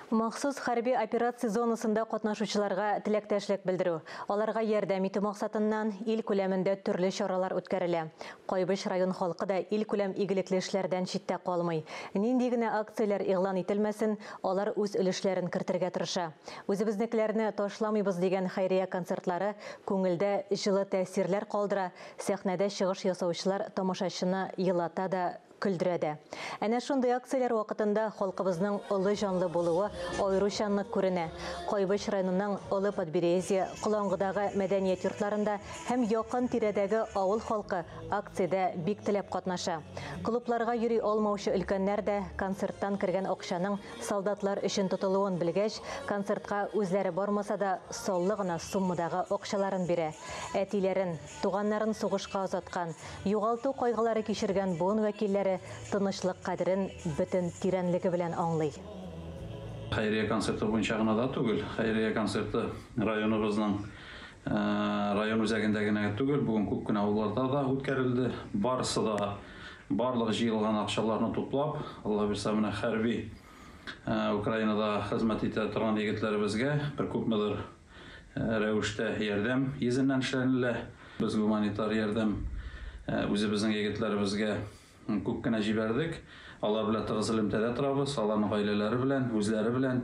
Махсус хәрби операция зонасында катнашучыларга теләктәшлек белдерү, аларга ярдәм итү максатыннан ил күләмендә төрле чаралар үткәрелә. Кайбыч район халкы да илкүләм игелекле эшләрдән читтә калмый. Нинди генә акцияләр игълан ителмәсен, алар үз өлешләрен кертергә тырыша. Үзебезнекеләрне ташламыйбыз дигән хәйрия концертлары күңелдә җылы тәэсирләр калдыра, сәхнәдә чыгыш ясаучылар тамашачыны елата да, көлдерә дә. Әнә шундый акцияләр вакытында халкыбызның олы җанлы булуы аеруча нык күренә. Кайбыч районының Олы Подберезье, Колаңгыдагы мәдәният йортларында һәм якын тирәдәге авыл халкы акциядә бик теләп катнаша. Клубларга йөри алмаучы өлкәннәр дә концерттан кергән акчаның солдатлар өчен тотылуын белгәч, концертка үзләре бармаса да, саллы гына суммадагы акчаларын бирә. Әтиләрен, туганнарын сугышка озаткан, югалту кайгылары кичергән буын вәкилләре тынычлык кадерен бөтен тирәнлеге белән аңлый. Хәйрия концерты буенча гына да түгел, хәйрия концерты районыбызның район үзәгендә генә түгел, бүген күп кенә авылларда да үткәрелде. Барысы да барлык җыелган акчаларны туплап, Алла бирса, менә хәрби Украинада хезмәт итә торган егетләребезгә бер күпмедер рәвештә ярдәм йөзеннән эшләнелә. Без гуманитар ярдәм үзебезнең егетләребезгә күп кенә җибәрдек. Алар белән тыгыз элемтәдә торабыз, аларның гаиләләре белән, үзләре белән.